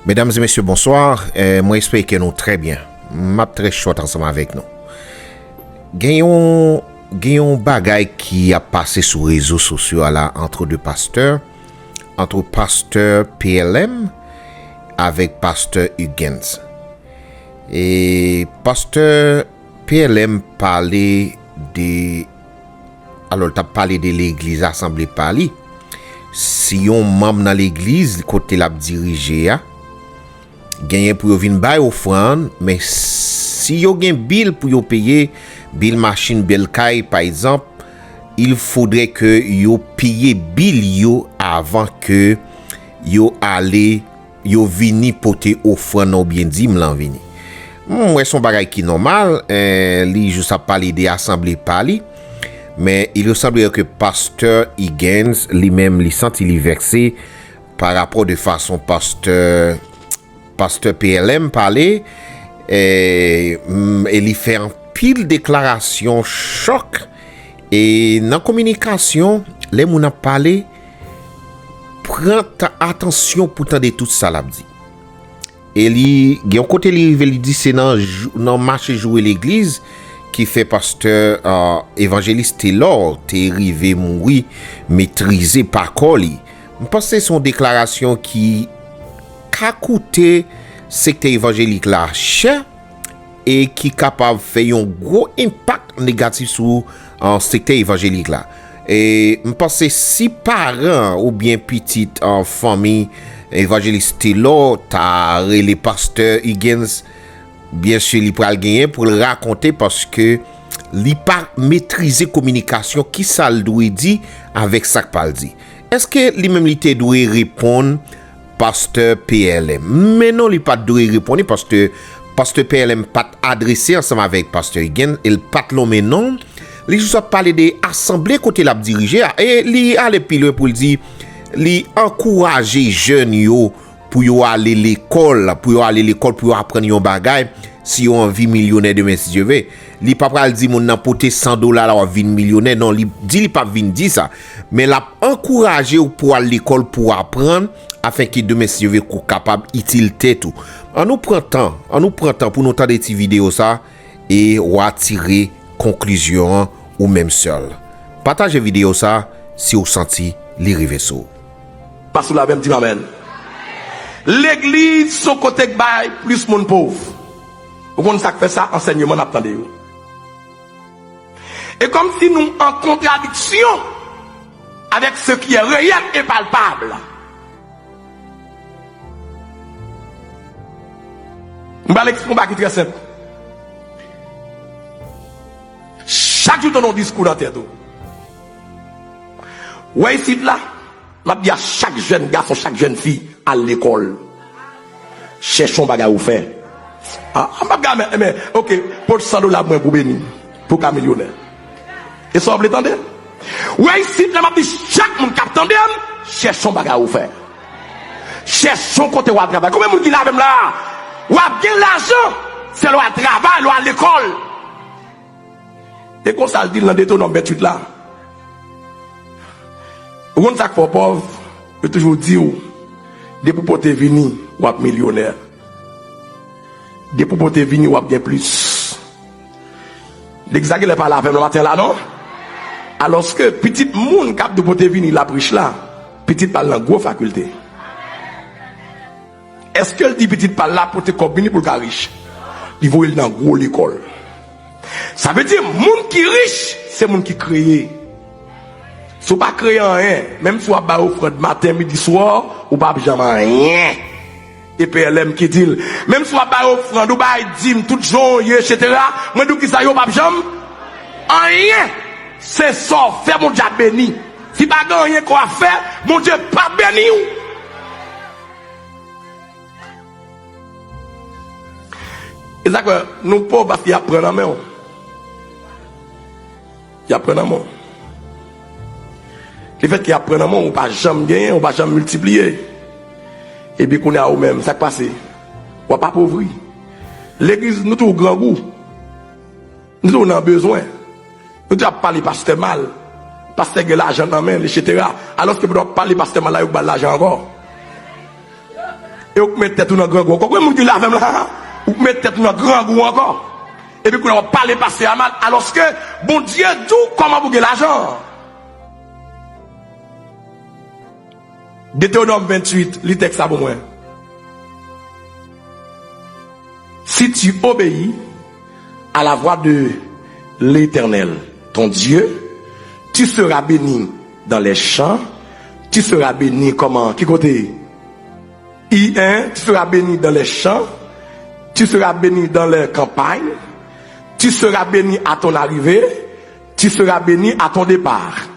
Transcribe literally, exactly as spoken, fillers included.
Medam e mesye, bonswa. Eh, mwen espere ke nou trè byen. M ap trè short ansanm avèk nou. Gen yon, gen yon bagay ki ap pase sou rezo sosyo a la, antre de pastè, antre pastè P L M avèk pastè Huguens. E pastè P L M pale de, alò, l t ap pale de legliz, asanble pa li. Si yon manm nan legliz kote l ap dirije a, genyen pou yo vin bay ofrann, men si yo gen bil pou yo peye, bil machin, bil kay, pa egzanp, il faudrait que yo peye bil yo avan ke yo ale, yo vini pote ofrann nan oubyen dim lan vini. M wè se yon bagay ki nòmal, eh, li jis ap pale de asanble pa li, men il semblerait que pastè Huguens, li menm, li santi li vèkse pa rapò de fason pastè, pastè P L M pale, eh, m, e li fè anpil deklarasyon chòk. E nan kominikasyon, lè moun ap pale, pran ta-, atansyon pou tande tout sa l ap di. E li, gen yon kote li rive, li di se nan jou, nan mache joure legliz ki fè pastè, ah, evanjelis Telor te rive mouri metrize pa kò li. M panse se yon deklarasyon ki ka koute sektè evanjelik la chè e ki kapab fè yon gwo enpak negatif sou, ah, sektè evanjelik la. E m panse si paran oubyen pitit, ah, fanmi evanjelis Telor ta rele pastè Huguens, byen si li pral genyen pou l rakonte, paske li pa metrize kominikasyon, kisa l dwe di avèk sa k pral di. Èske li menm li te dwe reponn pastè P L M? Men non, li pa t dwe reponn li, paske pastè P L M pa t adrese ansanm avèk pastè Huguens, e l pa t lonmen non. Li jis ap pale de asanble kote l ap dirije a, e li ale pi lwen pou l di li ankouraje jèn yo pou yo ale lekòl, pou yo ale lekòl, pou yo aprann yon bagay, si yo anvi milyonè demen, si Dye ve. Li pa pral di moun nan pote san dola la, w ap vin milyonè. Non, li di li p ap vin di sa. Men l ap ankouraje w pou w al lekòl, pou w aprann, afenke demen, si Dye ve, ke w kapab itil tèt ou. Ann nou pran tan, ann nou pran tan pou nou tande ti videyo sa e w a tire konklizyon an ou menm sèl. Pataje videyo sa si w santi li rive sou ou. Pas ou la menm, di m amèn. Legliz se yon kote k bay plis moun pov. Ou konn sa k fè sa? Ansèyman n ap tande yo. E kòmsi nou an kontradiksyon avec ce qui est réel et palpable. M pral eksplike yon bagay ki trè senp. Chak jou w tande yon diskou nan tèt ou. Wè isit la, m ap di a chak jèn gason, chak jèn fi, al lekòl. Chèche yon bagay ou fè. Ah, ah, m ap gade, men, men, ok, pot san dola pou mwen pou beni, pou ka milyonè. E sa w vle tande? Wè isit la, m ap di chak moun k ap tande m, chèche yon bagay ou fè. Chèche yon kote w al travay. Konbyen moun ki la avè m la? W ap gen lajan, se lè w al travay, lè w al lekòl. E konsa l di l nan Detewonòm venntuit la. Ou konn sa k fè w pòv? Yo toujou di w, depi w pote vini, w ap milyonè. Depi w pote vini, w ap gen plis. Legliz la genlè pale avè m nan maten la, non? Alòske pitit moun k ap di w pote vini, l ap rich la, pitit pa l nan gwo fakilte. Èske l di pitit pa l la pote kòb vini pou l ka rich? Li voye l nan gwo lekòl. Sa vle di, moun ki rich, se moun ki kreye. Si w pa kreye anyen, menm si w ap bay ofrann maten, midi, swa, ou p ap janm anyen. E P L M ki di l, menm si w ap bay ofrann, ou bay dim, tout jan w ye, etsetera, mwen di w kisa yo p ap janm anyen. Se sa w fè Bondye ap beni. Si pa gen anyen ke w ap fè, Bondye p ap beni w. E sa k fè nou pòv, paske y ap pran nan men w. Y ap pran nan men w. Lefètke y ap pran nan men w, ou pa janm genyen, ou pa janm miltipliye. Epi kounye a ou menm, sa k pase? W ap apovri. Legliz, nou tou grangou. Nou tou nan bezwen. Nou tou ap pale pastè mal. Pastè gen lajan nan men l, etsetera. Alòske pandan w ap pale pastè mal la, yo ba l lajan ankò. E ou k met tèt ou nan grangou ankò. Konprann moun ki la avè m la? Ou k met tèt ou nan grangou ankò. Epi kounye a w ap pale pase a mal, alòske Bondye di w kòman pou gen lajan. Deutéronome vingt-huit, li tèks sa pou mwen. Si tu obéis à la voix de l'Éternel, ton Dieu, tu seras béni dans les champs, tu seras béni comment? Ki kote? I, hein? Tu seras béni dans les champs, tu seras béni dans les campagnes, tu seras béni à ton arrivée, tu seras béni à ton départ.